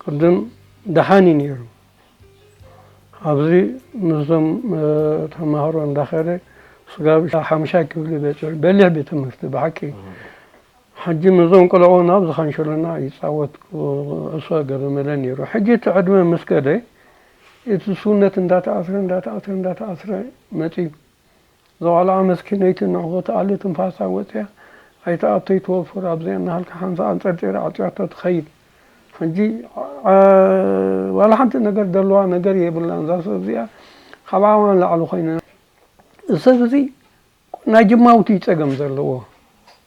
ቅድም ደሓን እዩ ነይሩ። ኣብዚ ምስዞም ተማሃሮ እንዳኸደ ስጋብ ሓሙሻይ ክፍሊ በፂሑ በሊሕ ቤት ትምህርቲ ብሓቂ። ሕጂ ምስዞም ቆልዑ ናብ ዝኻንሸሎና ይፃወት ኩዕሶ ገረመለ ነይሩ። ሕጂ እቲ ዕድመ ምስ ከደ እቲ ስውነት እንዳተኣስረ እንዳተኣስረ እንዳተኣስረ መፅዩ። እዛ ቆልዓ መስኪነይቲ ንዕኡ ተኣሊ ትንፋሳ ወፅያ ኣይትኣቶ ይትወፍር ኣብዚኣ እናሃልካ ሓንሳ ኣንፀርፂረ ዓፅያቶ ትኸይድ። ሕጂ ዋላ ሓንቲ ነገር ደለዋ ነገር የብላን። እዛ ሰብ እዚኣ ካብ ዓቕማ ንላዕሊ ኮይነ። እዚ ሰብ እዚ ናይ ጅማውቲ እዩ ፀገም ዘለዎ።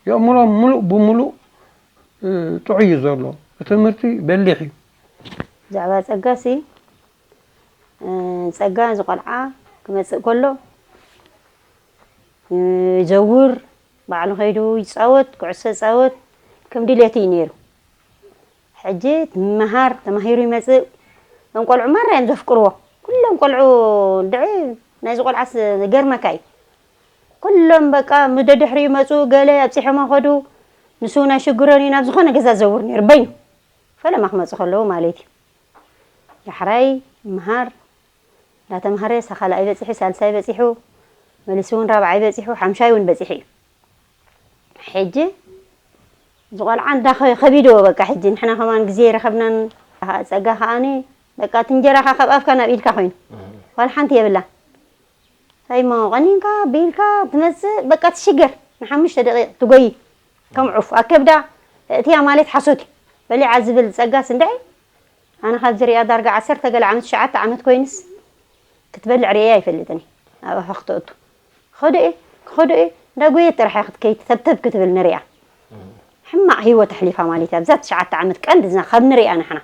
የእምሮ ምሉእ ብምሉእ ጥዑይ እዩ ዘሎ። ብትምህርቲ በሊሕ እዩ። ብዛዕባ ፀጋሲ ፀጋ እዚ ቆልዓ ክመፅእ ከሎ ይዘውር፣ ባዕሉ ከይዱ ይፃወት፣ ኩዕሶ ይፃወት፣ ከም ድሌቱ እዩ ነይሩ። ሕጂ ምምሃር ተማሂሩ ይመፅእ። እዞም ቆልዑ ማራ እዮም ዘፍቅርዎ። ኩሎም ቆልዑ እንድዒ ናይዚ ቆልዓስ ዝገርመካ እዩ። ኩሎም በቃ ምስ ደድሕሪኡ ይመፁ፣ ገለ ኣብፂሖም ከዱ። ንሱ ናይ ሽግሮን እዩ ናብ ዝኾነ ገዛ ዝዘውር ነይሩ በይኑ። ፈለማ ክመፁ ከለዉ ማለት እዩ። ዳሕራይ ምሃር እንዳተምሃረ ሳኻልኣይ በፂሑ፣ ሳልሳይ በፂሑ፣ መሊሱ እውን ራብዓይ በፂሑ፣ ሓምሻይ እውን በፂሑ እዩ። ሕጂ እዚ ቆልዓ እንዳ ከቢድዎ በቃ ሕጂ ንሕና ከማን ግዜ የረኸብናን ፀጋ ከዓኒ በቃ እቲ እንጀራኻ ካብ ኣፍካ ናብ ኢድካ ኮይኑ ዋላ ሓንቲ የብላን። እንታይ እሞ ቀኒንካ ቢልካ ትመፅእ በቃ ትሽገር ንሓሙሽተ ደቂቕ ትጎይ ከም ዑፍ ኣከብዳ እእትያ ማለት ሓሶት እዩ። በሊዓ ዝብል ፀጋስ እንድዒ ኣነ ካብ ዝሪኣ ዳርጋ ዓሰርተ ገለ ዓመት ትሽዓተ ዓመት ኮይንስ ክትበልዕ ርእየ ኣይፈልጥን እየ። ኣብ ኣፋ ክተእቱ ክኸዶ እየ ክኸዶ እየ እንዳጎየት ጥራሕ እያ ክትከይድ ተብተብ ክትብል ንሪኣ። ሕማቕ ህይወት ኣሕሊፋ ማለት እያ ኣብዛ ትሽዓተ ዓመት ቀንዲ እዛ ካብ ንሪኣ ንሕና።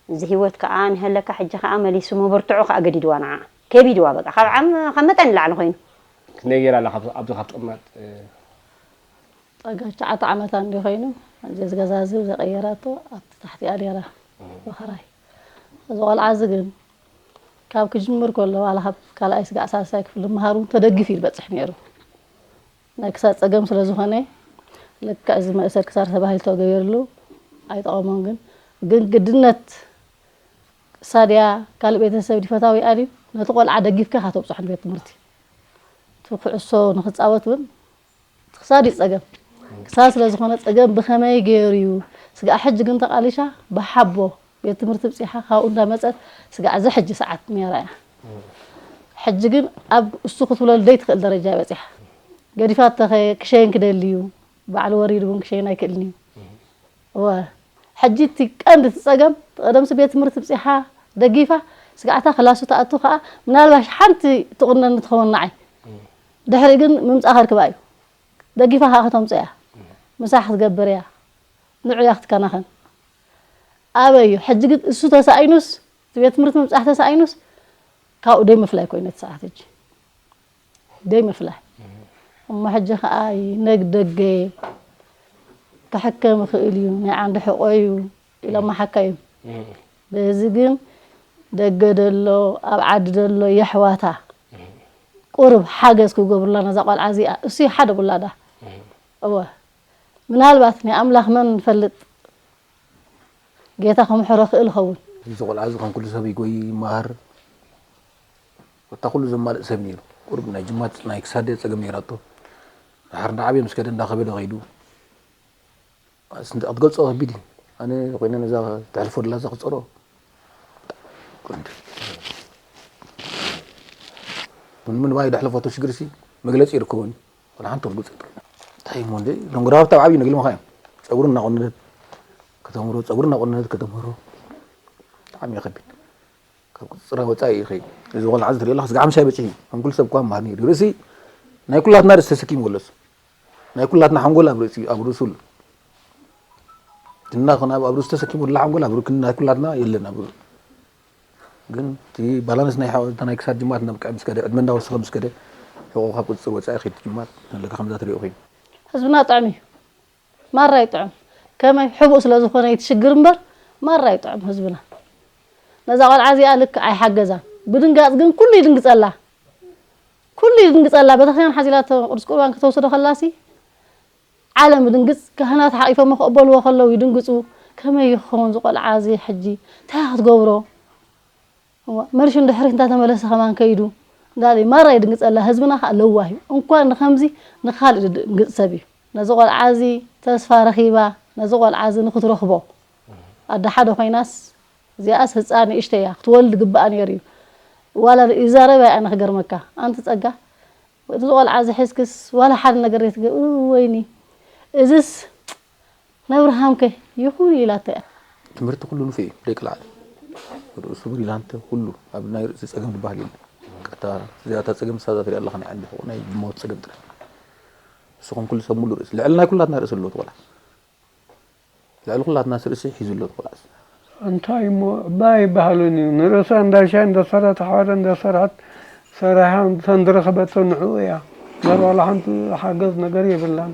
እዚ ህይወት ከዓ ንሀለካ ሕጂ ከዓ መሊሱ መበርትዑ ከዓ ገዲድዋ ንዓ ከቢድዋ በቃ ካብ ዓም ካብ መጠን ንላዕሊ ኮይኑ። ክንደይ ገይራ ኣላ ኣብዚ ካብ ትቕመጥ ጸጋ ትሽዓተ ዓመታ እንድዩ ኮይኑ እዚ ገዛ እዚ ዘቐየራቶ ኣብቲ ታሕቲኣ ነይራ ብኽራይ። እዚ ቆልዓ እዚ ግን ካብ ክጅምር ከሎ ዋላ ካብ ካልኣይ ስጋዕ ሳልሳይ ክፍሊ ምሃር እውን ተደጊፉ እዩ ዝበፅሕ ነይሩ። ናይ ክሳድ ፀገም ስለ ዝኾነ ልክዕ እዚ መእሰር ክሳድ ተባሂሉ ተገይርሉ ኣይጠቐሞን። ግን ግን ግድነት እሳ ድያ ካልእ ቤተሰብ ድዩ ፈታዊኣ ድዩ ነቲ ቆልዓ ደጊፍካ ኢኻ ተብፅሖ ንቤት ትምህርቲ። እቲ ኩዕሶ ንኽፃወት እውን እቲ ክሳድ እዩ ፀገም። ክሳድ ስለ ዝኾነ ፀገም ብኸመይ ገይሩ እዩ ስጋዕ ሕጂ ግን ተቓሊሻ ብሓቦ ቤት ትምህርቲ ብፂሓ ካብኡ እንዳመፀት ስጋዕ እዚ ሕጂ ሰዓት ነይራ እያ። ሕጂ ግን ኣብ እሱ ክትብለሉ ዘይትኽእል ደረጃ እያ በፂሓ። ገዲፋቶ ኸ ክሸይን ክደሊ እዩ። ባዕሉ ወሪዱ እውን ክሸይን ኣይክእልን እዩ። እወ ሕጂ እቲ ቀንዲ እቲ ፀገም እቲ ቀደምሲ ቤት ትምህርቲ ብፂሓ ደጊፋ ስጋዕታ ክላሱ ትኣቱ ከዓ ምናልባሽ ሓንቲ ትቑነኒ ትኸውን ንዓይ ድሕሪ ግን ምምፃእ ከርክባ እዩ ደጊፋ ከዓ ከተምፅኦ እያ ምሳሕ ክትገብር እያ ንዑ እያ ክትከናኸን ኣበይ እዩ ሕጂ ግን እሱ ተሳኢኑስ እቲ ቤት ትምህርቲ ምብፃሕ ተሳኢኑስ ካብኡ ደይ ምፍላይ ኮይኑ እቲ ሰዓት ሕጂ ደይ ምፍላይ እሞ ሕጂ ከዓ ነግ ደገ ክሕከም ይኽእል እዩ ናይ ዓንዲ ሕቆ እዩ ኢሎም መሓከ እዩ በዚ ግን ደገ ደሎ ኣብ ዓዲ ደሎ የሕዋታ ቁርብ ሓገዝ ክገብሩላ ነዛ ቆልዓ እዚኣ እሱ ሓደ ውላዳ እወ ምናልባት ናይ ኣምላኽ መን ንፈልጥ ጌታ ክምሕሮ ክእል ይኸውን። እዚ ቆልዓ እዚ ከም ኩሉ ሰብ ይጎይ ይመሃር ወታ ኩሉ ዘማልእ ሰብ ነይሩ። ቁሩብ ናይ ጅማት ናይ ክሳድ ጸገም ነይራቶ። ድሓር እንዳዓብየ ምስ ከደ እንዳኸበደ ከይዱ። ኣስ- ኣትገልጾ ከቢድ እዩ። ኣነ ኮይነ ነዛ ተሕልፎ ደላ እዛ ክጸሮ። ቁንዲ። ምን ምን ባይ ደሕልፎቶ ሽግር ሲ መግለጺ ይርከቦን። ወላ ሓንቲ ክትገልጾ ይትኽእል። እንታይ እሞ እንደ ሎንጎ ዳርታ ዓብዩ ነግልመኻ እዮም። ጸጉሪ እናቆነነት ከተምህሮ ጸጉሪ እናቆነነት ከተምህሮ። ብጣዕሚ እዩ ከቢድ። ካብ ቁፅፅራ ወፃኢ እዩ ይኸይድ። እዚ ቆልዓ እዚ ትሪኦ ኣለኻ ስጋዕ ምሻይ በፂሑ እዩ። ከም ኩሉ ሰብ እኳ መሃር ነይሩ እዩ። ርእሲ ናይ ኩላትና ርእሲ ተሰኪሙ ኣሎ እሱ። ናይ ኩላትና ሓንጎል ኣብ ርእሲ ኣብ ርእሱ ኣሎ። ድና ኾነ ኣብ ኣብ ርእሱ ተሰኪሙ ኣሎ ሓንጎል ኣብ ርእሱ ናይ ኩላትና የለን ኣብ ርእሱ። ግን እቲ ባላንስ ናይ ሓ- እታ ናይ ክሳድ ጅማት ናብ ቀ- ምስ ከደ ዕድመ እንዳወሰኸ ምስ ከደ ሕቆ ካብ ቁፅፅር ወፃኢ ኸይድ ጅማት ኣለካ ከምዛ ትሪኦ ኮይኑ። ህዝብና ጥዕም እዩ። ማራ ይጥዕም ከመይ ሕቡእ ስለ ዝኾነ ይትሽግር እምበር ማራ ይጥዕም ህዝብና ነዛ ቆልዓ እዚኣ ልክዕ ኣይሓገዛን ብድንጋፅ ግን ኩሉ ይድንግፀላ ኩሉ ይድንግፀላ ቤተክርስትያን ሓዚላቶ ቅዱስ ቁርባን ከተውስዶ ከላሲ ዓለም ይድንግፅ ካህናት ሓቂፎሞ ክቕበልዎ ከለዉ ይድንግፁ ከመይ ክኸውን ዝቆልዓ እዚ ሕጂ እንታይ ክትገብሮ? እዋ፣ መርሹ ንድሕሪት እንዳተመለሰ ከማን ከይዱ እንዳለ ማራ ይድንግጸላ። ህዝብና ከዓ ለዋህ እዩ። እንኳን ንከምዚ ንኻልእ ድንግጽ ሰብ እዩ። ነዚ ቆልዓ እዚ ተስፋ ረኺባ ነዚ ቆልዓ እዚ ንክትረኽቦ ኣደ ሓደ ኮይናስ እዚኣስ ህፃን ንእሽተይ እያ ክትወልድ ግባኣ ነይሩ እዩ። ዋላ ይዛረብ ኣነ ክገርመካ ኣንቲ ጸጋ እቲ ቆልዓ እዚ ሒዝክስ ዋላ ሓደ ነገር ዘይትገብር ወይኒ እዝስ ነብርሃምከ ይኹን ኢላቶ እያ። ትምህርቲ ኩሉ ንፉዕ እዩ ደቂ ላዕሊ ርእሱ ብሪላንት ኩሉ ኣብ ናይ ርእሲ ጸገም ዝበሃል የለ ቀታ እዚኣታ ጸገም ሳዛ ትሪኣ ኣለኻ ናይ ዓንዲ ናይ ሞት ጸገም ጥራሕ ንስኹም ኩሉ ሰብ ሙሉ ርእሲ ልዕሊ ናይ ኩላትና ርእሲ ኣለዎ ትቆልዓ ልዕሊ ኩላትና ርእሲ ሒዙ ኣሎ ትቆልዓ እንታይ እሞ ዕባይ ይበሃሉን እዩ ንርእሳ እንዳሻይ እንዳሰረት ሓደ እንዳሰርሐት ሰሪሓ ተንዝረኸበቶ ንዕኡ እያ እምበር ዋላ ሓንቲ ሓገዝ ነገር የብላን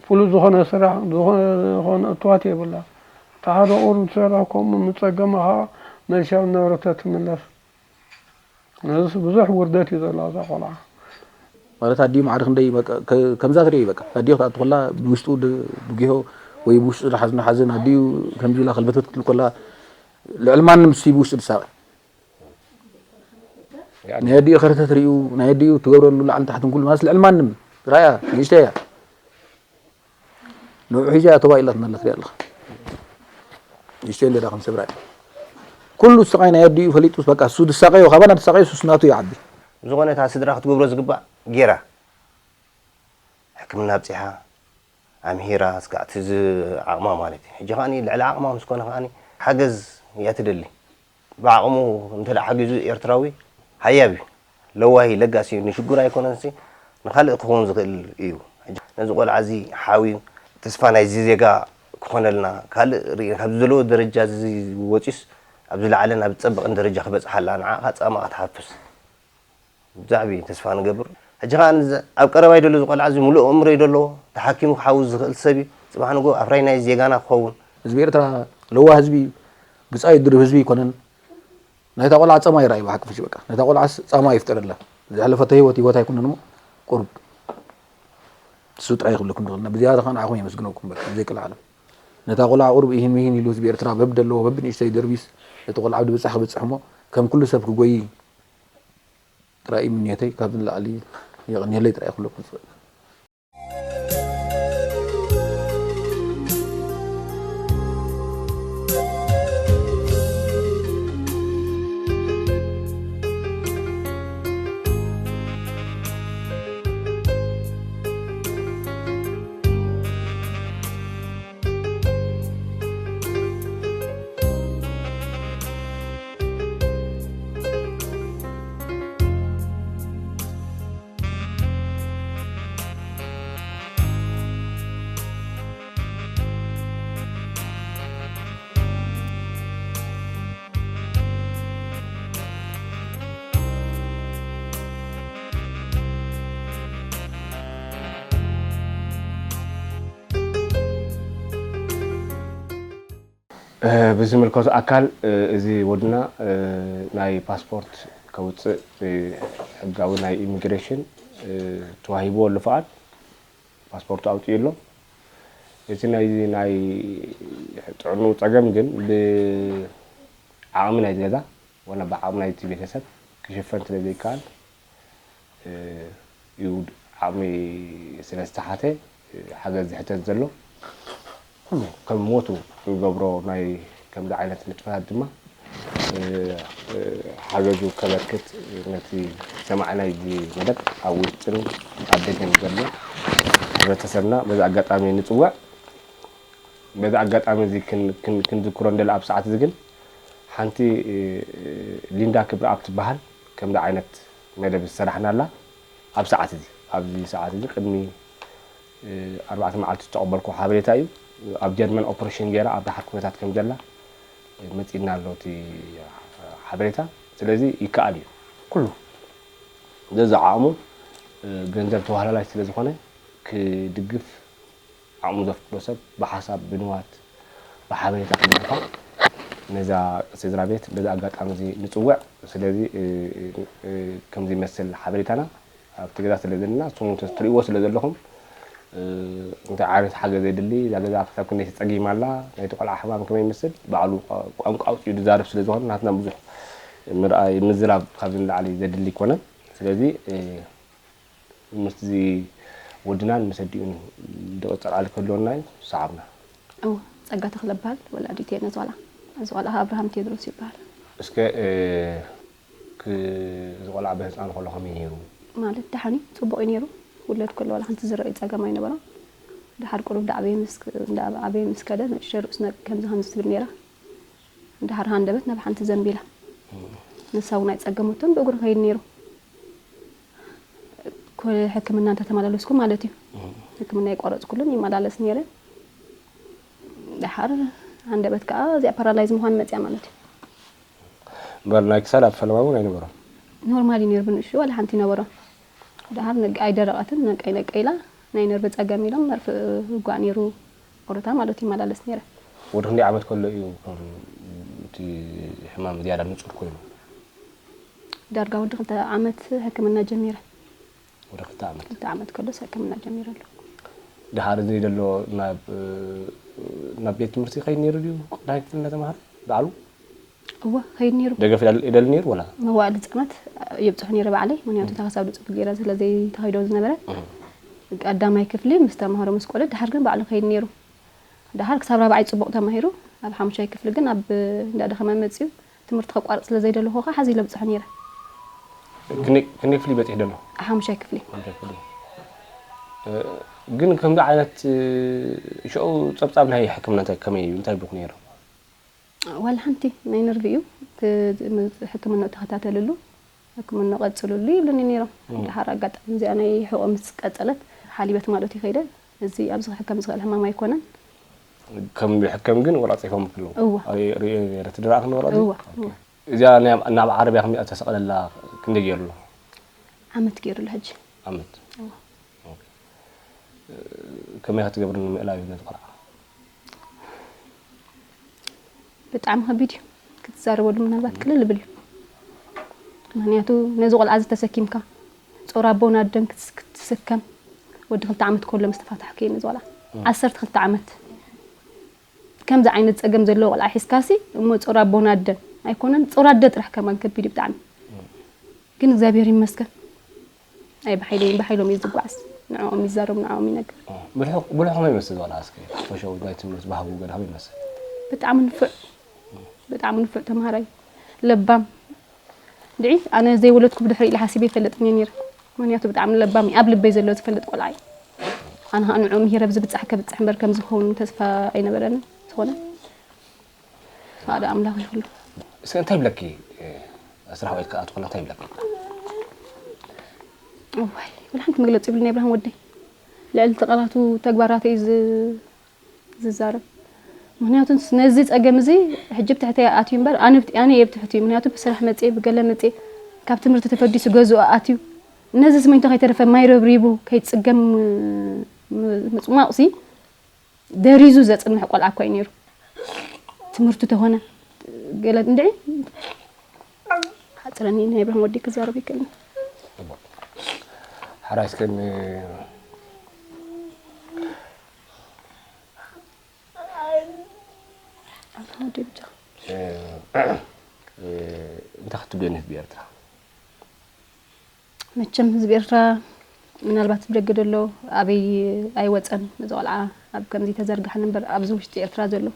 ፍሉጥ ዝኾነ ስራሕ ዝኾነ እትዋት የብላ እቲ ሓደ ቁሩብ ትሰርሕ ከምኡ ምስ ፀገመ ከዓ መልሻ ናብ ንብረታ ትምለስ ነዚ ብዙሕ ውርደት እዩ ዘሎ ኣብዛ ቆልዓ። ማለት ኣዲኡ ማዕረ ክንደይ በቃ ከ- ከምዛ ትርኢ በቃ ኣዲኡ ክትኣቱ ከላ ብውሽጡ ድ- ድጊሆ ወይ ብውሽጡ ዝሓዝኖ ሓዘን ኣዲኡ ከምዚ ኢላ ከልበትበት ክትብል ከላ ልዕሊ ማንም ሲ ብውሽጡ ድሳቐ ናይ ኣዲኡ ከርተት ሪኡ ናይ ኣዲኡ ትገብረሉ ላዕሊ ታሕትን ኩሉ ማለት ልዕሊ ማንም ራያ ንእሽተያ ንዑ ሒዛ እያ ተባኢላ ትመላ ትሪኣ ኣለኻ። ንእሽተይ እንደ ዳኹም ሰብራ እያ። ኩሉ ስቓይ ናይ ኣዲኡ ፈሊጡስ በቃ እሱ ድሳቐዮ ካባና ድሳቐዮ እሱስ ናቱ ይዓቢ። ዝኾነ እታ ስድራ ክትገብሮ ዝግባእ ጌራ ሕክምና ኣብፂሓ ኣምሂራ እስካዕ እቲ ዝዓቕማ ማለት እዩ። ሕጂ ከዓኒ ልዕሊ ዓቕማ ምስ ኮነ ከዓኒ ሓገዝ እያ ትደሊ። ብዓቕሙ እንተ ሓጊዙ ኤርትራዊ ሃያብ እዩ፣ ለዋህ እዩ፣ ለጋስ እዩ፣ ንሽጉር ኣይኮነንሲ ንኻልእ ክኸውን ዝኽእል እዩ። ነዚ ቆልዓ እዚ ሓውዩ ተስፋ ናይዚ ዜጋ ክኾነልና ካልእ ርኢ ካብዚ ዘለዎ ደረጃ እዚ ወፂኡስ ኣብ ዝለዓለን ኣብ ዝፀበቐን ደረጃ ክበፅሓላ ንዓ ፃማ ክትሓፍስ ብዛዕቢ ተስፋ ንገብር። ሕጂ ከዓ ኣብ ቀረባይ ደሎ ዝቆልዓ እዚ ሙሉእ ኣእምሮ እዩ ደለዎ ተሓኪሙ ክሓውዝ ዝኽእል ሰብ እዩ ፅባሕ ንጎ ኣፍራይ ናይ ዜጋና ክኸውን። ህዝቢ ኤርትራ ለዋህ ህዝቢ እዩ። ግጻይ ድርብ ህዝቢ ኣይኮነን። ናይታ ቆልዓ ጸማ ይርኣይ ብሓቂ ፍሽ በቃ ነታ ቆልዓስ ጻማ ይፍጠረላ። ዝሕለፈቶ ህይወት ህይወት ኣይኮነን እሞ ቁሩብ እሱ ጥራይ ክብለኩም ዝኽእል። ብዝያዳ ከኣ ንዓኹም የመስግነኩም በቃ ብዘይ ቅልዓለም። ነታ ቆልዓ ቁሩብ ኢሂን ሚሂን ኢሉ ህዝቢ ኤርትራ በብደለዎ በብንእሽተይ ደርቢስ ነቲ ቆልዓ ብብጻሕ ክበጽሕ እሞ ከም ኩሉ ሰብ ክጎዪ ጥራይ እዩ ምንዮተይ። ካብዚ ንላዕሊ የቐንየለይ ጥራይ እየ ክብለኩም ዝኽእል። ብዝምልከቶ ኣካል እዚ ወድና ናይ ፓስፖርት ከውፅእ ሕጋዊ ናይ ኢሚግሬሽን ተዋሂብዎ ኣሎ ፍቓድ ፓስፖርቱ ኣውፂኡ ኣሎ። እቲ ናይ ናይ ጥዕንኡ ፀገም ግን ብዓቕሚ ናይቲ ገዛ ዋላ ብዓቕሚ ናይቲ ቤተሰብ ክሽፈን ስለ ዘይከኣል እዩ ዓቕሚ ስለ ዝተሓተ ሓገዝ ዝሕተት ዘሎ። ኩሉ ከም ሞቱ ዝገብሮ ናይ ከምዚ ዓይነት ንጥፈታት ድማ ሓገዙ ከበርክት ነቲ ሰማዒ ናይዚ መደብ ኣብ ውሽጥን ኣብ ደገን ዘሎ ሕብረተሰብና በዚ ኣጋጣሚ ንፅውዕ። በዚ ኣጋጣሚ እዚ ክንዝክሮ እንደሊ ኣብ ሰዓት እዚ ግን ሓንቲ ሊንዳ ክብረኣብ ትበሃል ከምዚ ዓይነት መደብ ዝሰራሕናላ ኣብ ሰዓት እዚ ኣብዚ ሰዓት እዚ ቅድሚ ኣርባዕተ መዓልቲ ዝተቐበልኩ ሓበሬታ እዩ። ኣብ ጀርመን ኦፕሬሽን ገይራ ኣብ ደሓር ኩነታት ከም ዘላ መፂእና ኣሎ እቲ ሓበሬታ። ስለዚ ይከኣል እዩ ኩሉ ዘዝዓቕሙ ገንዘብ ተዋህላላይ ስለ ዝኾነ ክድግፍ ዓቕሙ ዘፍቅዶ ሰብ ብሓሳብ ብንዋት ብሓበሬታ ክድግፋ ነዛ ስድራ ቤት በዚ ኣጋጣሚ እዚ ንፅውዕ። ስለዚ ከምዚ ይመስል ሓበሬታና ኣብቲ ገዛ ስለ ዘለና ንስኹም ትሪእዎ ስለ ዘለኹም እንታይ ዓይነት ሓገዝ የድሊ፣ እዛ ገዛ ክሳብ ክንደይ ተጸጊማ ኣላ፣ ናይቲ ቆልዓ ሕማም ከመይ ይመስል፣ ባዕሉ ቋንቋ ኣውጺኡ ዝዛረብ ስለ ዝኾነ ናትና ብዙሕ ምርኣይ፣ ምዝራብ ካብዚ ንላዕሊ ዘድሊ ኣይኮነን። ስለዚ ምስዚ ወድናን ምስ ኣዲኡን ዝቕጽል ዓሊ ክህልወና እዩ፣ ሰዓብና። እወ፣ ጸጋ ተኽለ እበሃል፣ ወላዲት እየ ነዚ ቆልዓ። እዚ ቆልዓ ከኣ ኣብርሃም ቴድሮስ ይበሃል። እስከ እዚ ቆልዓ ብህፃን ከሎ ከመይ ነይሩ? ማለት ደሓን እዩ፣ ጽቡቕ እዩ ነይሩ። ክውለድ ከሎ ዋላ ሓንቲ ዝረኣይ ጸገም ኣይነበሮን። ድሓር ቁሩብ እንዳዓበየ ምስ እንዳዓበየ ምስ ከደ ንእሽተይ ርእሱ ነቅ ከምዚ ከምዚ ትብል ነይራ። ድሓር ሃንደበት ናብ ሓንቲ ዘንቢላ። ንሳ እውን ኣይጸገመቶን፣ ብእግሩ ከይድ ነይሩ። ኩ- ሕክምና እንተተመላለስኩ ማለት እዩ። ሕክምና ይቆረጽኩሉን ይመላለስ ነይረ። ድሓር ሃንደበት ከኣ እዚኣ ፓራላይዝ ምዃን መጽያ ማለት እዩ። እምበር ናይ ክሳድ ኣብ ፈለማ እውን ኣይነበሮን። ኖርማል እዩ ነይሩ ብንእሽቱ ዋላ ሓንቲ ነበሮን። ድሓር ነቂ ኣይደረቐትን ነቀይ ነቀይ ኢላ ናይ ነርቭ ጸገም ኢሎም መርፍእ ይውጋእ ነይሩ። ኦሮታ ማለት ይመላለስ ነይረ። ወዲ ክንደይ ዓመት ከሎ እዩ ከም እቲ ሕማም ዝያዳ ንጹር ኮይኑ? ዳርጋ ወዲ ክልተ ዓመት ሕክምና ጀሚረ። ወዲ ክልተ ዓመት። ክልተ ዓመት ከሎስ ሕክምና ጀሚረ ኣለኹ። ድሓር እዚ ዘሎ ናብ ናብ ቤት ትምህርቲ ይኸይድ ነይሩ ድዩ? ቀዳማይ ክፍሊ እናተምሃረ ባዕሉ? እወ ይኸይድ ነይሩ። ደገፍ ይደሊ ነይሩ ወላ? መዋእለ ህፃናት የብፅሑ ነይረ ባዕለይ፣ ምኽንያቱ እታ ክሳብ ድፁ ገይረ ስለ ዘይተኸይዶ ዝነበረ ቀዳማይ ክፍሊ ምስ ተምሃሮ ምስ ቆለ፣ ድሓር ግን ባዕሉ ይኸይድ ነይሩ። ድሓር ክሳብ ራብዓይ ፅቡቕ ተማሂሩ፣ ኣብ ሓሙሻይ ክፍሊ ግን ኣብ እንዳደኸመ መፂኡ፣ ትምህርቲ ከቋርፅ ስለ ዘይደለኹ ከዓ ሓዚ ለብፅሖ ነይረ። ክንደይ ክንደይ ክፍሊ በፂሑ ደሎ? ሓሙሻይ ክፍሊ። ሓሙሻይ ክፍሊ። እ፣ ግን ከምዚ ዓይነት እ፣ ሽዑ ፀብፃብ ናይ ሕክምና እንታይ ከመይ እዩ? እንታይ ብልኩ ነይሩ? ዋላ ሓንቲ ናይ ነርቪ እዩ። ክ- ሕክምና ተኸታተልሉ፣ ሕክምና ቀፅልሉ ይብሉኒ ነይሮም። ድሓር ኣጋጣሚ እዚኣ ናይ ሕቆ ምስ ቀፀለት ሓሊበት ማለት ይኸይደ። እዚ ኣብዚ ክሕከም ዝኽእል ሕማም ኣይኮነን። ከም ሕከም ግን ወላ ፅፎም ክልው እወ። ሪኦ ነረ ትድረኣ ክንወላ እወ እወ። እዚኣ ናብ ዓረብያ ከም ተሰቕለላ ክንደይ ገይሩ ኣሎ? ዓመት ገይሩ ኣሎ ሕጂ። ዓመት ከመይ ክትገብር ንምእላዩ ነቲ ቆልዓ? ብጣዕሚ ከቢድ እዩ ክትዛረበሉ ምናልባት ቅልል ይብል እዩ። ምክንያቱ ነዚ ቆልዓ እዚ ተሰኪምካ ጾር ኣቦን ኣደን ክትስከም ወዲ ክልተ ዓመት ከሎ ምስ ተፋታሕኩ እየ ነዚ ቆልዓ ዓሰርተ ክልተ ዓመት ከምዚ ዓይነት ጸገም ዘለዎ ቆልዓ ሒዝካሲ እሞ ጾር ኣቦን ኣደን ኣይኮነን ጾር ኣደ ጥራሕ ከማን ከቢድ እዩ ብጣዕሚ ግን እግዚኣብሔር ይመስገን። ኣይ ብሓይለይ ብሓይሎም እዩ ዝጓዓዝ። ንዕኦም ይዛረብ ንዕኦም ይነግር። ብልሑ ብልሑ ከመይ ይመስል ዝባላ እስከ ፈሸው ናይ ትምህርት ባህጉ ገለ ከመይ ይመስል? ብጣዕሚ ንፉዕ ብጣዕሚ ንፉዕ ተምሃራይ ለባም ድዒ ኣነ ዘይወለድኩ ብድሕሪ ኢለ ሓሲበ ይፈልጥን እየ ነይረ። ምክንያቱ ብጣዕሚ ለባም እዩ ኣብ ልበይ ዘሎ ዝፈልጥ ቆልዓ እዩ። ኣነ ከዓ ንዕኡ ምሂረ ብዝብፃሕ ከብፅሕ እምበር ከምዚ ክኸውን ተስፋ ኣይነበረንን ዝኾነ ሓደ ኣምላኽ ይኹሉ። እስከ እንታይ ይብለኪ? ስራሕ ወይ ከኣ ትኾና እንታይ ይብለኪ? እዋይ፣ ወላ ሓንቲ መግለፂ ይብልን ኣብርሃም ወደይ። ልዕሊ ተቐራቱ ተግባራት እዩ ዝ- ዝዛረብ። ምክንያቱ ነዚ ፀገም እዚ ሕጂ ብትሕተይ ኣትዩ እምበር ኣነ ብት- ኣነ እየ ብትሕትኡ። ምክንያቱ ብስራሕ መፅየ ብገለ መፅየ ካብ ትምህርቲ ተፈዲሱ ገዝኡ ኣትዩ ነዚ ስሚንቶ ከይተረፈ ማይ ረብሪቡ ከይፅገም ም- ምፅሟቕ ሲ ደሪዙ ዘጽንሕ ቆልዓ እኳ እዩ ነይሩ። ትምህርቱ ተኾነ ገለ እንድዒ ሓጽረኒ ናይ ብርሃን ወዲ ክዛረብ ይክእል። ሓራይ እስከ ን- ኣብርሃን ወዲ ብቻ እንታይ ክትብልዮ ንህዝቢ ኤርትራ? መቸም ህዝቢ ኤርትራ ምናልባት ብደገ ደሎ ኣበይ ኣይወፀን ነዚ ቆልዓ ኣብ ከምዚ ተዘርግሓን እምበር ኣብዚ ውሽጢ ኤርትራ ዘሎ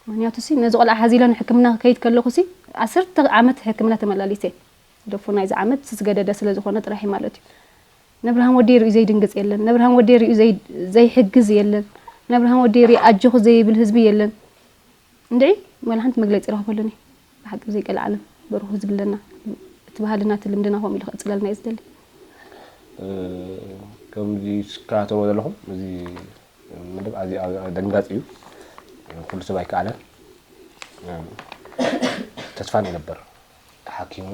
ምክንያቱ ሲ ነዚ ቆልዓ ሓዚለ ንሕክምና ክከይድ ከለኹ ሲ ዓሰርተ ዓመት ሕክምና ተመላሊሰ ደፉ ናይዚ ዓመት ስዝገደደ ስለ ዝኾነ ጥራሕ ማለት እዩ ነብርሃን ወዲ ሪኡ ዘይድንግፅ የለን ነብርሃን ወዲ ሪኡ ዘይሕግዝ የለን ነብርሃን ወዲ ሪኡ ኣጆኹ ዘይብል ህዝቢ የለን እንድዒ ዋላ ሓንቲ መግለፂ ረኽበሉኒ ብሓቂ ብዘይ ቀልዓለም በርኹ ህዝቢ ኣለና እቲ ባህልና እቲ ልምድና ከምኡ ኢሉ ክቕፅለልና እዩ ዝደሊ ከምዚ ትከታተልዎ ዘለኹም እዚ መደብ ኣዝዩ ኣደንጋፂ እዩ ኩሉ ሰብ ኣይከኣለን ተስፋ ንገብር ተሓኪሙ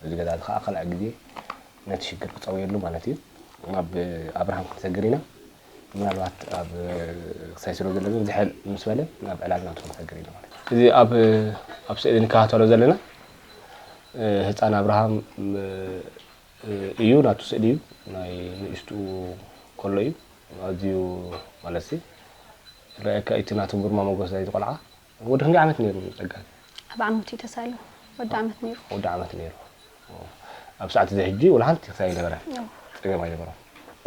እዚ ገዛ እዚ ከዓ ካልኣይ ግዜ ነቲ ሽግር ክፀውየሉ ማለት እዩ ናብ ኣብርሃም ክንሰግር ኢና ምናልባት ኣብ ክሳይ ስለ ዘለኒ ዝሕል ምስ በለ ናብ ዕላል ናቱ ክንሰግር ኢና ማለት እዩ። እዚ ኣብ ኣብ ስእሊ ንከታተሎ ዘለና ህፃን ኣብርሃም እዩ ናቱ ስእሊ እዩ ናይ ንእሽትኡ ከሎ እዩ ኣዝዩ፣ ማለትሲ፣ ረኣየካ እቲ ናቱ ግርማ ሞገስ ናይቲ ቆልዓ። ወዲ ክንደይ ዓመት ነይሩ ጸጋ? ኣብ ዓመቱ እዩ ተሳኢሉ። ወዲ ዓመት ነይሩ። ወዲ ዓመት ነይሩ። ኣብ ሰዓት እዚ ሕጂ ወላ ሓንቲ ክሳይ ኣይነበረን። ያው ጸገም ኣይነበረን።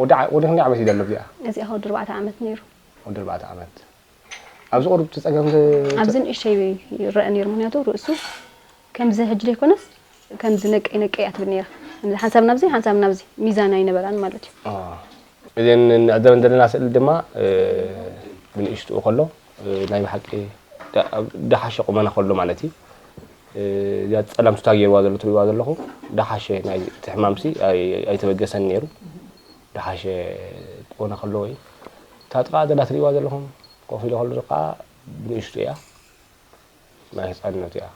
ወዲ ዓ- ወዲ ክንደይ ዓመት እዩ ዘሎ እዚኣ? እዚኣ ወዲ ኣርባዕተ ዓመት ነይሩ። ወዲ ኣርባዕተ ዓመት። ኣብዚ ቁሩብ እቲ ጸገም ዝ- ኣብዚ ንእሽተይ ይረአ ነይሩ። ምክንያቱ ርእሱ ከምዚ ሕጂ ዘይኮነስ ከምዚ ነቀይ ነቀይ እያ ትብል ነይራ። ከምዚ ሓንሳብ ናብዚ ሓንሳብ ናብዚ ሚዛን ኣይነበራን ማለት እዩ። እዘን ንዕዘበን ዘለና ስእሊ ድማ ብንእሽትኡ ከሎ ናይ ብሓቂ ድሓሸ ቁመና ከሎ ማለት እዩ። እዚኣ ጸላም ቱታ ገይርዋ ዘሎ ትሪእዋ ዘለኹም ድሓሸ ናይ እቲ ሕማምሲ ኣይተበገሰን ነይሩ። ድሓሸ ቁመና ከለዎ እዩ። እታ ጥቓ ዘላ ትሪእዋ ዘለኹም ኮፍ ኢለ ከሎ ከዓ ብንእሽቱ እያ። ናይ ህፃንነቱ እያ።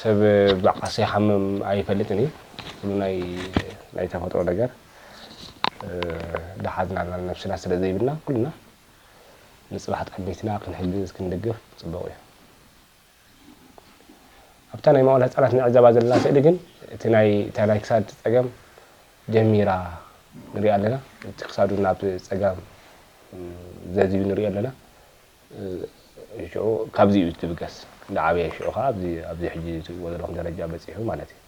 ሰብ ብዓሳ ይሓምም ኣይፈልጥን እዩ። ኩሉ ናይ ናይ ተፈጥሮ ነገር እ፣ ደሓዝና ነብስና ስለ ዘይብልና ኩልና ንፅባሕ ጠሚትና ክንሕግዝ ክንድግፍ ፅቡቕ እዩ። ኣብታ ናይ መዋእለ ህፃናት ንዕዘባ ዘለና ስእሊ ግን እቲ ናይ እታ ናይ ክሳድ ፀገም ጀሚራ ንሪኣ ኣለና። እቲ ክሳዱ ናብ ፀጋም እ፣ ዘዝዩ ንሪኦ ኣለና። ሽዑ ካብዚ እዩ ትብገስ። እንዳዓበየ ሽዑ ከዓ ኣብዚ ኣብዚ ሕጂ ትሪእዎ ዘለኹም ደረጃ በፂሑ ማለት እዩ።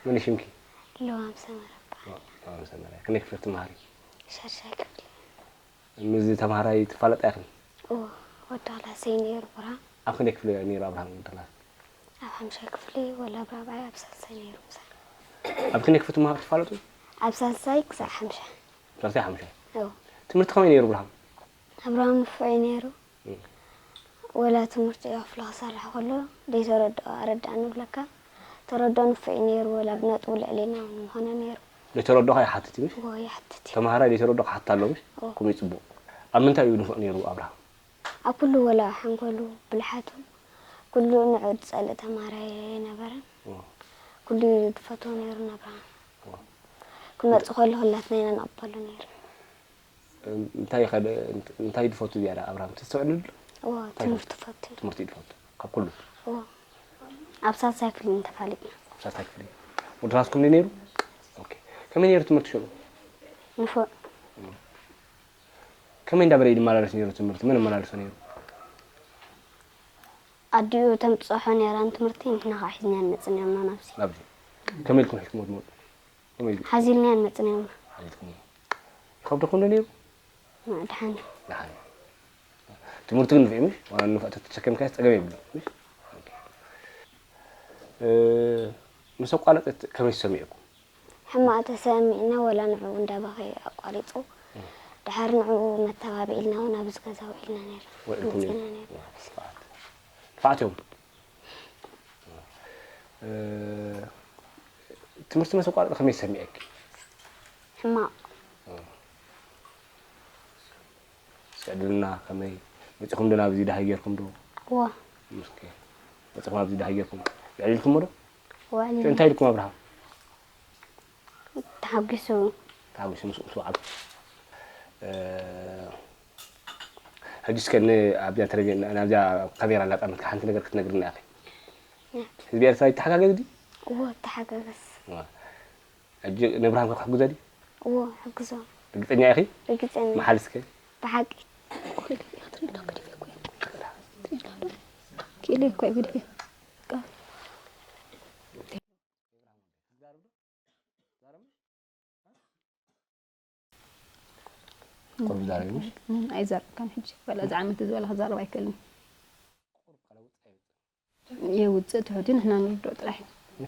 መን እዩ ሽምኪ? ለዋም ሰመረ እበሃል። ለዋም ሰመረ። ክንደይ ክፍሊ ትመሃሪ? ሻድሻይ ክፍሊ። ምስዚ ተምሃራይ ትፋለጣ ኢኽን? እዎ፣ ወዲ ክላሰይ ነይሩ ብርሃን። ኣብ ክንደይ ክፍሊ ነይሩ ኣብርሃም ወዲ ክላስ? ኣብ ሓምሻይ ክፍሊ ወላ ኣብ ራብዓይ ኣብ ሳልሳይ ነይሩ ምሳና። ኣብ ክንደይ ክፍሊ ትመሃሩ ትፋለጡ? ኣብ ሳልሳይ ክሳዕ ሓምሻይ። ሳልሳይ ሓምሻይ። እዎ። ትምህርቲ ከመይ ነይሩ ብርሃን? ኣብርሃም ንፉዕ እዩ ነይሩ። ወላ ትምህርቲ ክፍሊ ክሰርሕ ከሎ ዘይተረድኦ ኣረዳእ ንብለካ፣ ተረድኦ ንፉዕ እዩ ነይሩ፣ ወላ ብነጥቡ ልዕሌና እውን ምኾነ ነይሩ። ዘይተረድኦኻ ይሓትት እዩ ምሽ? እዎ ይሓትት እዩ። ተምሃራይ ዘይተረድኦ ክሓትት ኣለዎ ምሽ? እዎ። ከመይ ይፅቡቕ። ኣብ ምንታይ እዩ ንፉዕ ነይሩ ኣብርሃም? ኣብ ኩሉ ወላ ሓንጎሉ ብልሓቱ ኩሉ ንዑ ዝፀልእ ተምሃራይ ኣይነበረን። እዎ። ኩሉ እዩ ዝፈትዎ ነይሩ ንኣብርሃም። እዎ። ክመፅእ ከሎ ኩላትና ኢና ንቕበሎ ነይሩ። እንታይ ከ እንታይ ድፈቱ ዝያዳ ኣብርሃም ተስተውዕል ኣሎ? እዎ እንታይ ትምህርቲ ፈቱ። ትምህርቲ ድፈቱ ካብ ኩሉ። እዎ ኣብ ሳልሳይ ክፍሊ ተፋሊጥና። ኣብ ሳልሳይ ክፍሊ ወዲ ራስኩም ነይሩ? ኦኬ ከመይ ነይሩ ትምህርቲ ሽዑ? ንፉዕ። ከመይ እንዳበለ ይመላለስ ነይሩ ትምህርቲ መን መላለሶ ነይሩ? ኣዲኡ ተምፅሖ ነይራ ንትምህርቲ ንሕና ከዓ ሒዝና ንመፅእ ነርና ናብዚ። ናብዚ ከመይ ኢልኩም ሒዝኩሞ ትመፁ? ሓዚልናዮ ንመፅእ ነርና። ሓዚልኩሞ። ይኸብደኩም ዶ ነይሩ? ደሓን እዩ። ደሓን እዩ። ትምህርቲ ግን ንፍዕ ምሽ? ዋላ ንፍዕ ተተሸከምካዮስ ፀገም የብሉን ምሽ? ምስ ኣቋረፀት ከመይ ተሰሚዕኩም? ሕማቕ ተሰሚዕና ወላ ንዕኡ እንዳበኸየ ኣቋሪፁ። ደሓር ንዕኡ መተባብዒ ኢልና እውን ኣብዚ ገዛ ውዒልና ነይርና። ውዒልኩም መፂና ነይርና። ንፍዓት እዮም። ትምህርቲ ምስ ኣቋረፀ ከመይ ተሰሚዐኪ? ሕማቕ። እስኪ ዕድልና ከመይ መፂኹም ዶ ናብዚ ደሃይ ጌርኩም ዶ? እዋ። እስኪ መፂኹም ኣብዚ ደሃይ ጌርኩም የዕሊልኩሞ ዶ? እዋ ዕሊልና። እንታይ ኢልኩም ኣብርሃም? ተሓጒሱ። ተሓጒሱ ምስ ምስ በዓል ሕጂ እስከ ኣብዚኣ ተለቪ ናብዚኣ ካሜራ እናጠመትካ ሓንቲ ነገር ክትነግርና ኢኺ። ህዝቢ ኤርትራ ይተሓጋገዝ ድዩ? እዎ ይተሓጋገዝ። ሕጂ ንብርሃን ከ ክሕግዞ ድዩ? እዎ ሕግዞ። ርግጸኛ ኢኺ? ርግጸኛ። መሓል እስከ? ብሓቂ። ክኢለ እኮ እዩ ገዲፈ። ቁሩብ ዛረቢ ምሽ? ኣይዛረብካን ሕጂ። ወላ እዚ ዓመት እዚ ወላ ክዛረብ ኣይክእልን። የውፅእ ትሕቲ ንሕና ንርድኦ ጥራሕ እዩ።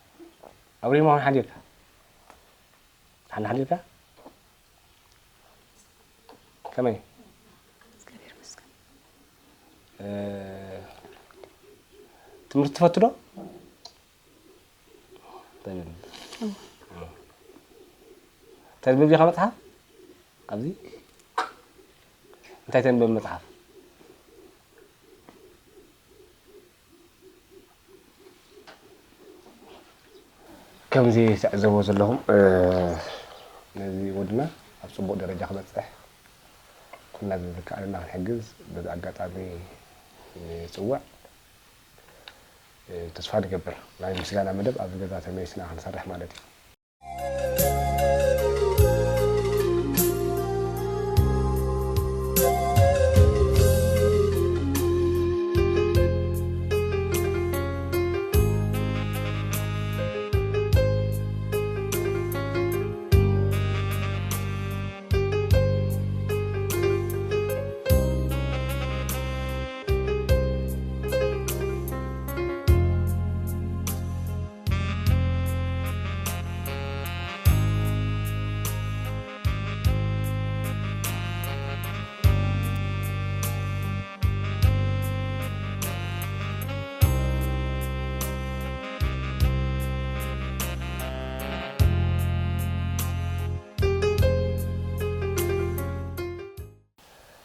ኣብ ሪማ እውን ሓዲርካ? ሓና ሓዲርካ? ከመይ? እግዚኣብሔር ይመስገን። እ፣ ትምህርቲ ትፈቱ ዶ? ተገርም። እዎ። ተንብብ ዲኻ መጽሓፍ? ኣብዚ? እንታይ ተንብብ መጽሓፍ? ከምዚ ትዕዘቦ ዘለኹም፣ እ፣ ነዚ ወድና ኣብ ጽቡቕ ደረጃ ክበጽሕ ኩልና ብዝከኣለና ክንሕግዝ በዚ ኣጋጣሚ ንጽውዕ። እ፣ ተስፋ ንገብር ናይ ምስጋና መደብ ኣብዚ ገዛ ተመሊስና ክንሰርሕ ማለት እዩ።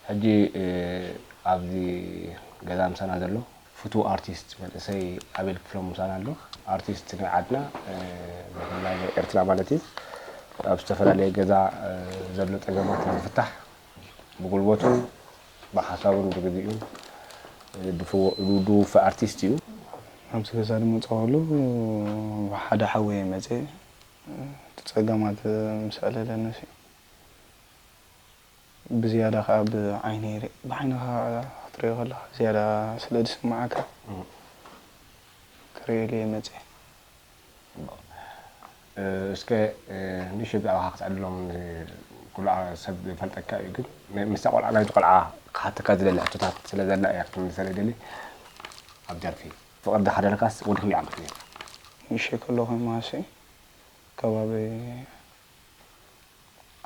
ሕጂ፣ እ፣ ኣብዚ ገዛ ምሳና ዘሎ ፍቱው ኣርቲስት መንእሰይ ኣቤል ክፍሎም ምሳና ኣሎ። ኣርቲስት ናይ ዓድና፣ እ፣ ብፍላይ ናይ ኤርትራ ማለት እዩ። ኣብ ዝተፈላለየ ገዛ፣ እ፣ ዘሎ ጸገማት ንምፍታሕ ብጉልበቱን ብሓሳቡን ብግዜኡን፣ እ፣ ድፍዎ-፣ ዱ-፣ ድውፍእ ኣርቲስት እዩ። ኣብዚ ገዛ ዝመጽኣሉ ሓደ ሓወይ መጸ፣ እ፣ እቲ ጸገማት ምስ ኣለለንስ እዩ። ብዝያዳ ከኣ ብዓይነይ ርኢ-፣ ብዓይንኻ ክትሪኦ ከለኻ ዝያዳ ስለ ዝስምዓካ እም። ክርእየሉ እየ መጺአ። ጽቡቕ። እ፣ እስከ፣ እ፣ ንእሽቶ ብዛዕባኻ ክትዕልሎም፣ እ፣ ኩሉ ሰብ ዝፈልጠካ እዩ፣ ግን ም-፣ ምስታ ቆልዓ፣ ናይቲ ቆልዓ ክሓተካ ዝደሊ ሕቶታት ስለ ዘላ እያ ክትምልሰለይ ደሊ። ኣብ ደርፊ ፍቕሪ ዝሓደረካስ ወዲ ክንደይ ዓመት ነይሩ? ንእሽተይ ከለኹ ማሲ ከባቢ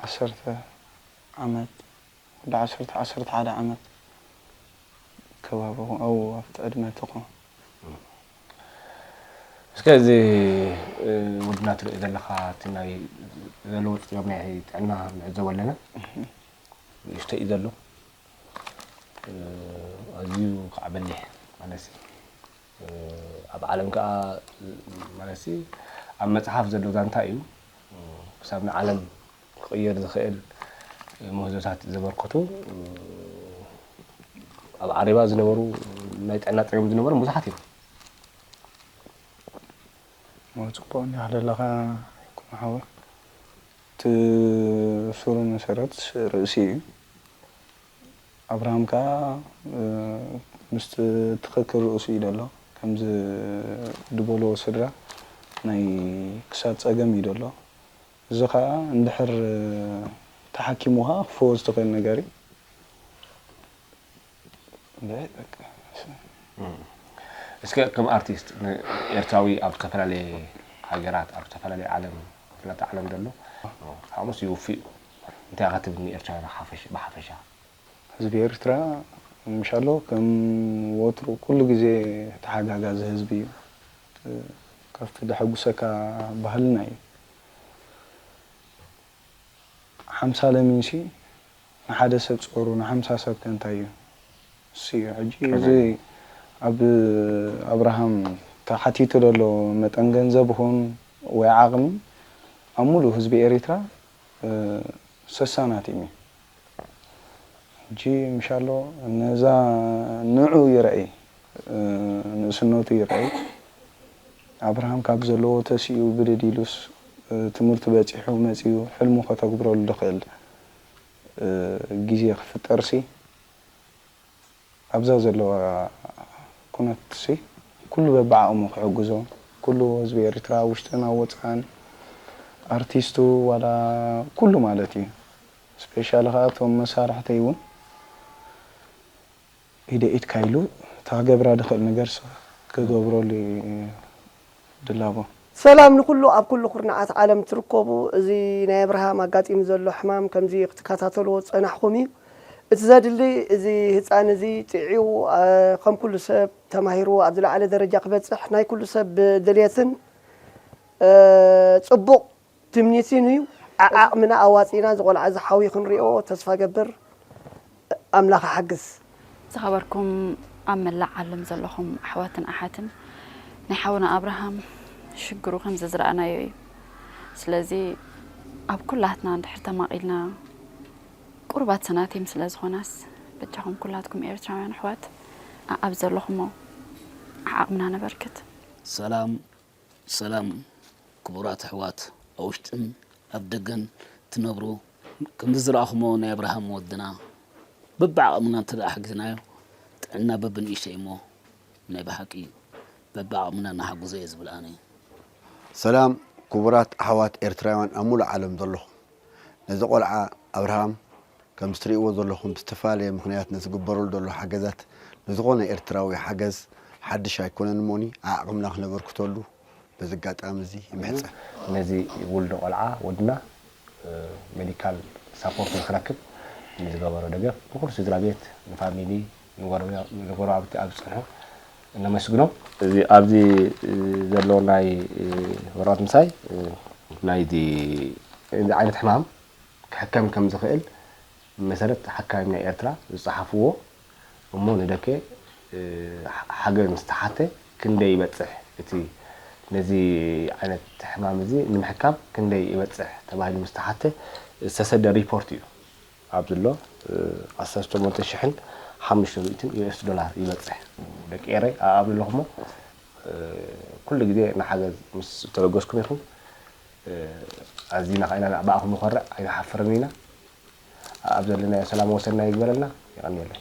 ዓሰርተ ዓመት፣ ወዲ ዓሰርተ፣ ዓሰርተ ሓደ ዓመት ከባቢ ኣብኡ ኣብቲ ዕድመ ትኾ። እስከ እዚ፣ እ፣ ወድና ትርኢ ዘለኻ እቲ ናይ ዘለዎ ጸገም ናይ ጥዕና ንዕዘቦ ኣለና። እህ። ንእሽቶ እዩ ዘሎ። እ፣ ኣዝዩ ከዓ በሊሕ ማለት እዩ። እ፣ ኣብ ዓለም ከዓ ማለት እዩ ኣብ መጽሓፍ ዘሎ ዛንታ እዩ። እ፣ ክሳብ ንዓለም ክቕየር ዝኽእል ምህዞታት ዘበርከቱ፣ እ፣ ኣብ ዓሬባ ዝነበሩ ናይ ጥዕና ጸገም ዝነበሮም ብዙሓት እዮም። እሞ ጽቡቕ እንዲኻ ዘለኻ ይኩኖ ሓወይ። እቲ ሱሩ መሰረት ርእሲ እዩ። ኣብርሃም ከኣ፣ እ፣ ምስቲ ትኽክል ርእሱ እዩ ዘሎ። ከምዚ ዝበልዎ ስድራ ናይ ክሳድ ጸገም እዩ ዘሎ። እዚ ኸኣ እንድሕር ተሓኪሙ ኸኣ ክፍወስ ዝኽእል ነገር እዩ። እንድዒ በቃ። እም። እስከ ከም ኣርቲስት ንኤርትራዊ ኣብ ዝተፈላለየ ሃገራት፣ ኣብ ዝተፈላለየ ዓለም፣ ክፍላተ ዓለም ዘሎ፣ ሓሙስ ይውፍእ እዩ። እንታይ ኢኻ ትብል ንኤርትራውያን ሓፈሽ-፣ ብሓፈሻ? ህዝቢ ኤርትራ ምሻሎ ከም ወትሩ ኩሉ ግዜ ተሓጋጋዚ ህዝቢ እዩ። ካብቲ ደሐጉሰካ ባህልና እዩ። ሓምሳ ለሚንሲ ንሓደ ሰብ ጾሩ፣ ንሓምሳ ሰብ ከ እንታይ እዩ? እሱ እዩ። ሕጂ እዚ ኣብ ኣብርሃም ተሓቲቱ ዘሎ መጠን ገንዘብ ይኹን ወይ ዓቕሚ ኣብ ሙሉእ ህዝቢ ኤሪትራ፣ እ፣ ሰሳ ናቲም እዩ። ሕጂ ምሻሎ ነዛ ንዑ ይረኣይ፣ እ፣ ንእስነቱ ይረኣይ። ኣብርሃም ካብ ዘለዎ ተሲኡ ብድድ ኢሉስ፣ እ፣ ትምህርቲ በጺሑ መጺኡ ሕልሙ ከተግብረሉ ዝኽእል፣ እ፣ ግዜ ክፍጠርሲ ኣብዛ ዘለዋ ኩነትሲ ኩሉ በብዓቕሙ ክሕግዞ፣ ኩሉ ህዝቢ ኤሪትራ ውሽጥን ኣብ ወጻእን፣ ኣርቲስቱ ዋላ ኩሉ ማለት እዩ። ስፔሻሊ ከኣ እቶም መሳርሕተይ እውን ኢደ ኢድካ ኢሉ እታ ክገብራ ዝኽእል ነገር ስ-፣ ክገብረሉ እዩ ድላቦ። ሰላም ንኩሉ ኣብ ኩሉ ኩርናዓት ዓለም ትርከቡ። እዚ ናይ ኣብርሃም ኣጋጢሙ ዘሎ ሕማም ከምዚ ክትከታተልዎ ዝጸናሕኩም እዩ። እቲ ዘድሊ እዚ ህጻን እዚ ጥዕዩ ከም ኩሉ ሰብ ተማሂሩ ኣብ ዝለዓለ ደረጃ ክበጽሕ ናይ ኩሉ ሰብ ድልየትን ጽቡቕ ትምኒትን እዩ። ዓዓቕምና ኣዋጺና ዝቆልዓ ዝሓዊ ክንሪኦ ተስፋ ገብር። ኣምላኽ ሓግዝ። ዝኸበርኩም ኣብ መላእ ዓለም ዘለኹም ኣሕዋትን ኣሓትን ናይ ሓውና ኣብርሃም ሽግሩ ከምዚ ዝረኣናዮ እዩ። ስለዚ ኣብ ኩላትና እንድሕር ተማቒልና ቁርባት ሰናቲም ስለ ዝኾናስ በጃኹም ኩላትኩም ኤርትራውያን ኣሕዋት ኣኣብ ዘለኹሞ ዓዓቕምና ነበርክት። ሰላም ሰላም ክቡራት ኣሕዋት ኣብ ውሽጥን ኣብ ደገን ትነብሩ ከምዚ ዝረኣኹሞ ናይ ኣብርሃም ወድና በብዓቕምና እንተ ደኣ ሓጊዝናዮ ጥዕና በብንእሽተይ እሞ ናይ ብሓቂ እዩ በብዓቕምና ንሓግዞ እየ ዝብል ኣነ። ሰላም ክቡራት ኣሕዋት ኤርትራውያን ኣብ ሙሉእ ዓለም ዘለኹም ነዚ ቆልዓ ኣብርሃም ከምዚ ትርእይዎ ዘለኹም ብዝተፈላለየ ምኽንያት ንዝግበረሉ ዘሎ ሓገዛት ንዝኾነ ኤርትራዊ ሓገዝ ሓድሽ ኣይኮነን እሞኒ ዓቕምና ክነበርክተሉ በዚ ኣጋጣሚ እዚ ይምሕጸን። ነዚ ውልዶ ቆልዓ ወድና ሜዲካል ሳፖርት ንክረክብ ንዝገበሮ ደገፍ ንኩሉ ስድራ ቤት ንፋሚሊ ንጎረባብቲ ኣብ ዝጸንሑ እነመስግኖም። እዚ ኣብዚ ዘሎ ናይ ወረቐት ምሳይ ናይቲ እዚ ዓይነት ሕማም ክሕከም ከም ዝኽእል ብመሰረት ሓካይም ናይ ኤርትራ ዝጸሓፍዎ እሞ ንደኬ ሓገዝ ምስ ተሓተ ክንደይ ይበጽሕ እቲ ነዚ ዓይነት ሕማም እዚ ንምሕካም ክንደይ ይበጽሕ ተባሂሉ ምስ ተሓተ ዝተሰደ ሪፖርት እዩ ኣብ ዘሎ ዓሰርተ ሸሞንተ ሽሕን ሓሙሽተ ሚእትን ዩኤስ ዶላር ይበጽሕ ደቂ ኤረይ ኣብ ዘለኹሞ ኩሉ ግዜ ንሓገዝ ምስ ተበገስኩም ኢኹም ኣዚና ከኢና ብኣኹም ንኾርዕ ኣይንሓፍርን ኢና ኣብ ዘለናዮ ሰላም ወሰና ይግበረልና የቐንየለይ